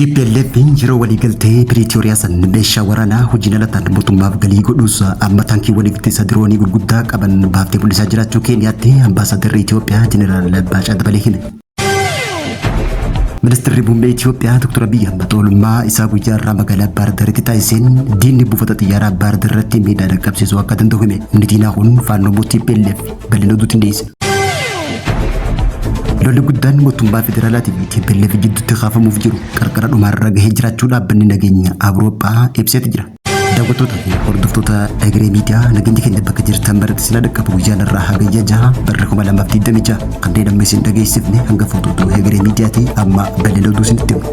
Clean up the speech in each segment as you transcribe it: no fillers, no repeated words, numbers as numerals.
TPLF yeroo waliigaltee Piriitooriyaa san meeshaa waraanaa hojiin ala ta'an mootummaaf galii godhus amma taankiiwwan ittisa diroonii gurguddaa qaban baaftee mul'isaa jiraachuu Keeniyaatti ambaasadarri Itoophiyaa Jeneraal Baacaa Dabalee hime. Ministeerri Muummee Itoophiyaa Dr. Abiyyi Ahmad oolmaa isaa guyyaa irraa magaalaa Baahir taasiseen diinni buufata xiyyaaraa Baahir irratti miidhaa dhaqqabsiisuu akka danda'u hime. Humni diinaa kun faannoo TPLF bal'ina oduutiin dhiyeesse. Lolli guddaan mootummaa federaalaatii fi TPLF jidduutti kaafamuuf jiru qarqara dhumaarra gahee jiraachuu dhaabbanni nageenya Awurooppaa ibseeti jira. Daawwattoota fi hordoftoota Egeree Miidiyaa, nageenya keenya bakka jirtan baratti sila dhaqqabu. Guyyaan irraa hagayya 6 barra 2026, kanneen amma isin dhageessifne hanga footootuu Egeree Miidiyaati. Amma bal'ina oduu isinitti himu.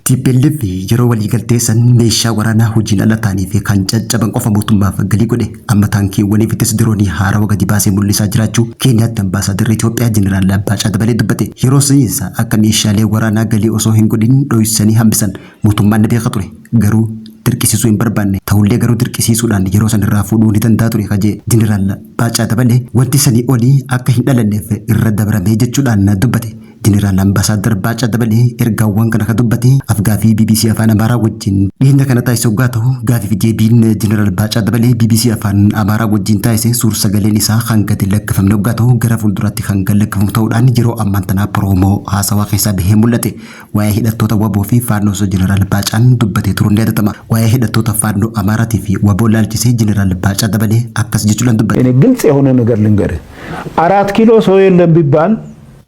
TPLF yeroo waliigaltee san meeshaa waraanaa hojiin ala ta'anii fi kan caccaban qofa mootummaaf galii godhe amma taankiiwwanii fi ittisa diroonii haarawaa gadi baasee mul'isaa jiraachuu Keeniyaatti ambaasadarri Itoophiyaa Jeneraal Baacaa Dabalee dubbate. Yeroo sanis akka meeshaalee waraanaa galii osoo hin godhin dhoksanii hambisan mootummaan ni beeka ture. Garuu dirqisiisuu hin barbaanne. Ta'ullee garuu dirqisiisuudhaan yeroo san irraa fuudhuu ni danda'a ture kajee Jeneraal Baacaa Dabalee, wanti sanii olii akka hin dhalanneef irra dabramee jechuudhaan dubbate. Jeneraal Ambaasaadar Baacaa Dabalee ergaawwan kana kan dubbate afgaafii BBC Afaan Amaaraa wajjin dhiyeenya kana taasise hoggaa ta'u, gaafii fi deebiin Jeneraal Baacaa Dabalee BBC Afaan Amaaraa wajjin taasise suur sagaleen isaa kan gadi lakkifamne hoggaa ta'u, gara fuulduraatti kan gad lakkifamu ta'uudhaan yeroo ammaan tanaa promo haasawaa keessaa bahee mul'ate. Waa'ee hidhattoota WABOO fi Faannoo osoo Jeneraal Baacaan dubbatee turuun ni yaadatama. Waa'ee hidhattoota Faannoo Amaaraatii fi WABOO laalchisee Jeneraal Baacaa Dabalee akkas jechuudhaan dubbate. እኔ ግልጽ የሆነ ነገር ልንገርህ፣ አራት ኪሎ ሰው የለም ቢባል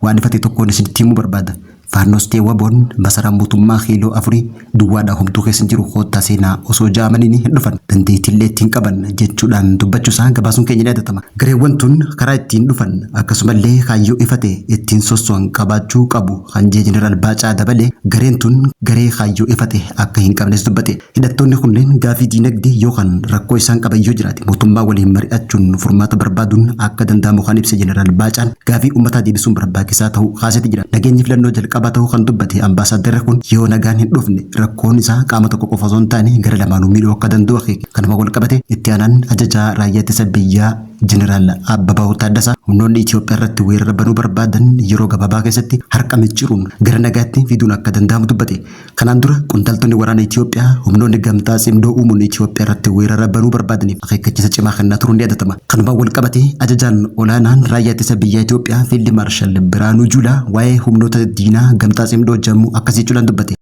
Waan ifate tokkoon isinitti himuu barbaada. Faannoos ta'e WABOon masaraa mootummaa kiiloo afurii duwwaadhaa homtuu keessa jiru koottaa seenaa osoo jaamanii hin dhufan, dandeettiillee ittiin qaban jechuudhaan dubbachuu isaa gabaasuun keenya ni yaadatama. Gareewwan tun karaa ittiin dhufan akkasumallee kaayyoo ifate ittiin sosso'an qabaachuu qabu kan jee Jeneraal Baacaa Dabalee, gareen tun garee kaayyoo ifate akka hin qabnes dubbate. Hidhattoonni kunneen gaafii diinagdee yookaan rakkoo isaan qaban yoo jiraate mootummaa waliin mari'achuun furmaata barbaaduun akka danda'amu kan ibse Jeneraal Baacaan, gaafii uummataa deebisuun barbaachisaa ta'uu kaaseeti jira. Nageenyi filannoo jalqabaa ta'uu kan dubbate ambaasaaddarri kun, yoo nagaan hin dhufne rakkoon isaa qaama tokko qofa osoo hin taane gara lamaanuu miidhuu akka danda'u akeeke. Kanuma wal qabate itti aanaan ajajaa raayyaa ittisa biyyaa Jeneraal Abbabaa Taaddasaa humnoonni Itoophiyaa irratti weerara banuu barbaadan yeroo gabaabaa keessatti harka micciiruun gara nagaatti fiduun akka danda'amu dubbate. Kanaan dura qondaaltonni waraana Itoophiyaa humnoonni gamtaa cimdoo uumuun Itoophiyaa irratti weerara banuu barbaadaniif akeekkachiisa cimaa kennaa turuun ni yaadatama. Kanumaan wal qabate ajajaan olaanaan raayyaa ittisa biyyaa Itoophiyaa Fiild Maarshaal Biraanuu Juulaa waa'ee humnoota diinaa gamtaa cimdoo jedhamu akkas jechuudhaan dubbate.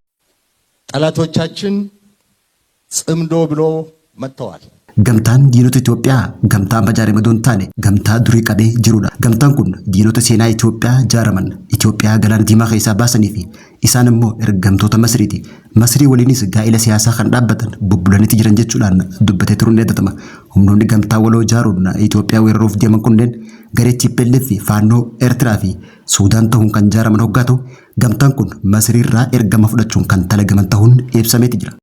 ጠላቶቻችን ጽምዶ ብሎ መጥተዋል። Gamtaan diinota Itoophiyaa gamtaa amma ijaarame osoo hin taane gamtaa durii qabee jirudha. Gamtaan kun diinota seenaa Itoophiyaa jaaraman Itoophiyaa galaana diimaa keessaa baasanii fi isaan immoo ergamtoota Masriiti. Masrii waliinis gaa'ila siyaasaa kan dhaabbatan bubbulanitti jiran jechuudhaan dubbatee turuun ni yaadatama. Humnoonni gamtaa waloo ijaaruun Itoophiyaa weeraruuf deeman kunneen garee TPLF fi Faannoo Eertiraa fi Suudaan ta'uun kan ijaaraman hoggaa ta'u, gamtaan kun Masriirraa ergama fudhachuun kan talagaman ta'uun ibsameeti jira.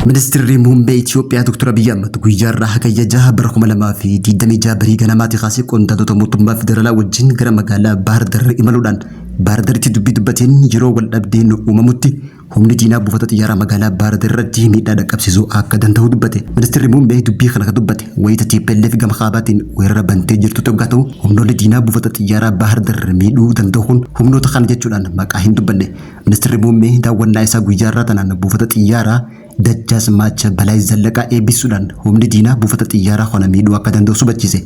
Ministeerri Muummee Itoophiyaa Dr. Abiyyi Ahmad guyyaa irraa hagayya 6 bara 2026 barii ganamaatii kaasee qondaaltota mootummaa federaalaa wajjin gara magaalaa Baahir Dar imaluudhaan Baahir Daritti dubbii dubbateen, yeroo wal dhabdeen uumamutti humni diinaa buufata xiyyaaraa magaalaa Baahir Dar irratti miidhaa dhaqqabsiisuu akka danda'u dubbate. Ministeerri Muummee dubbii kana kan dubbate wayita TPLF gama kaabaatiin weerara bantee jirtutti hoggaa ta'u, humnoonni diinaa buufata xiyyaaraa Baahir Dar miidhuu danda'u kun humnoota kana jechuudhaan maqaa hin dubbanne. Ministeerri Muummee daawwannaa isaa guyyaa irraa tanaan buufata xiyyaaraa Dajjaazmaach Balaay Zallaqaa eebbisuudhaan humni diinaa buufata xiyyaaraa kana miidhuu akka danda'u hubachiise.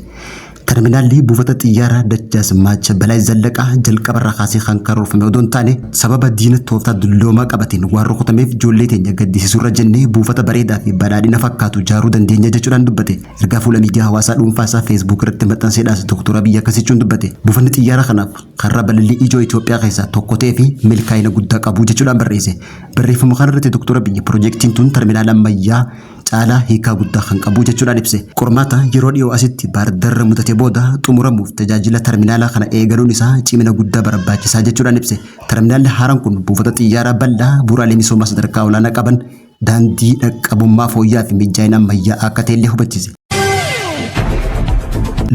Terminaalli buufata xiyyaaraa Dajjaazmaach Balaay Zallaqaa jalqabarraa kaasee kan karoorfame odoo hin taane sababa diina tooftaa dulloomaa qabateen waan rukutameef ijoollee teenya gaddisiisurra jennee buufata bareedaa fi badhaadhina fakkaatu ijaaruu dandeenya jechuudhaan dubbate. Ergaa fuula miidiyaa hawaasaa dhuunfaa isaa Facebook irratti maxxanseedhaas Dr. Abiyyi akkas jechuun dubbate. Buufanni xiyyaaraa kanaaf karra balalii ijoo Itoophiyaa keessaa tokko ta'ee fi milkaa'ina guddaa qabu jechuudhaan barreesse. Barreeffama kanarratti Dr. Abiyyi piroojeektiin tun terminaala ammayyaa caalaa hiikaa guddaa kan qabu jechuudhaan ibse. Qormaata yeroo dhiyoo asitti Baahirdaar mudate booda xumuramuuf tajaajila terminaala kana eegaluun isaa cimina guddaa barbaachisaa jechuudhaan ibse. Terminaalli haaraan kun buufata xiyyaaraa bal'aa, bu'uuraalee misoomaa sadarkaa olaanaa qaban, daandii dhaqqabummaa fooyya'aa fi mijaa'ina ammayyaa akka ta'ellee hubachiise.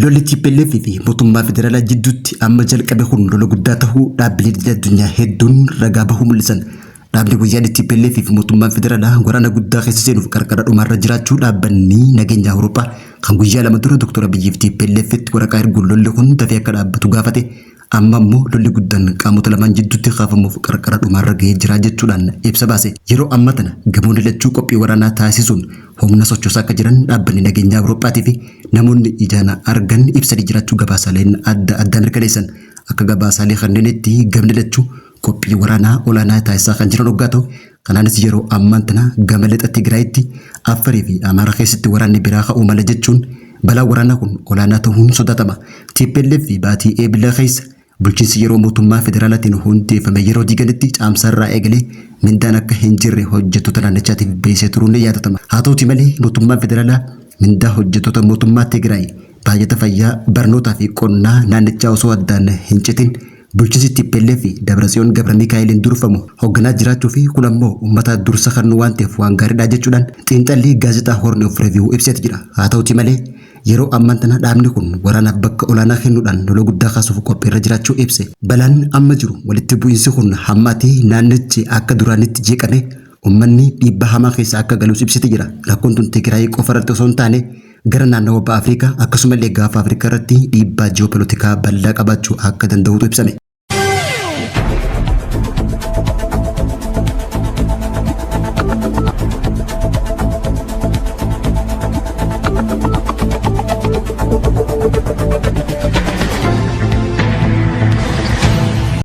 Lolli TPLF fi mootummaa federaalaa jidduutti amma jalqabe kun lola guddaa ta'uu dhaabbileen idil addunyaa hedduun ragaa bahuu mul'isan. Dhaabni wayyaanee TPLF fi mootummaan federaalaa waraana guddaa keessa seenuuf qarqara dhumaarra jiraachuu dhaabbanni nageenya Awurooppaa kan guyyaa 2 dura Dr. Abiyyiif TPLFtti waraqaa erguun lolli kun dafee akka dhaabbatu gaafate. Amma ammoo lolli guddaan qaamota lamaan jidduutti kaafamuuf qarqara dhumaarra gahee jira jechuudhaan ibsa baase. Yeroo amma tana gamoonni lachuu qophii waraanaa taasisuun humna sochoosaa akka jiran dhaabbanni nageenyaa Awurooppaatii fi namoonni ijaan argan ibsanii jiraachuu gabaasaaleen adda addaa mirkaneessan. Akka gabaasaalee kanneenitti gamni lachuu qophii waraanaa olaanaa taasisaa kan jiran hoggaa ta'u, kanaanis yeroo ammaan tana gama lixa Tigraayitti, Affarii fi Amaara keessatti waraanni biraa ka'uu mala jechuun balaan waraanaa kun olaanaa ta'uun sodaatama. TPLF baatii Eebila keessa bulchiinsi yeroo mootummaa federaalaatiin hundeeffame yeroo diiganitti caamsaarraa eegalee mindaan akka hin jirre hojjettoota naannichaatiif beeksisee turuun ni yaadatama. Haa ta'uti malee mootummaan federaalaa mindaa hojjettoota mootummaa Tigraay baajata fayyaa, barnootaa fi qonnaa naannichaa osoo addaan hin citin bulchiinsi TPLF Dabratsiyoon Gabra Mikaa'eliin durfamu hoogganaa jiraachuu fi kun ammoo uummata dursa kennu waan ta'eef waan gaariidha jechuudhaan xiinxalli gaazexaa Horn of Review ibseeti jira. Haa ta'uti malee yeroo ammaan tana dhaabni kun waraanaaf bakka olaanaa kennuudhaan lola guddaa kaasuuf qophiirra jiraachuu ibse. Balaan amma jiru walitti bu'iinsi kun hammaatii naannichi akka duraanitti jeeqame uummanni dhiibbaa hamaa keessa akka galus ibsite jira. Rakkoon tun Tigraay qofa irratti osoo hin taane gara naannawa ba'a Afrikaa akkasumallee gaafa Afrikaa irratti dhiibbaa ji'opolitikaa bal'aa qabaachuu akka danda'utu ibsame.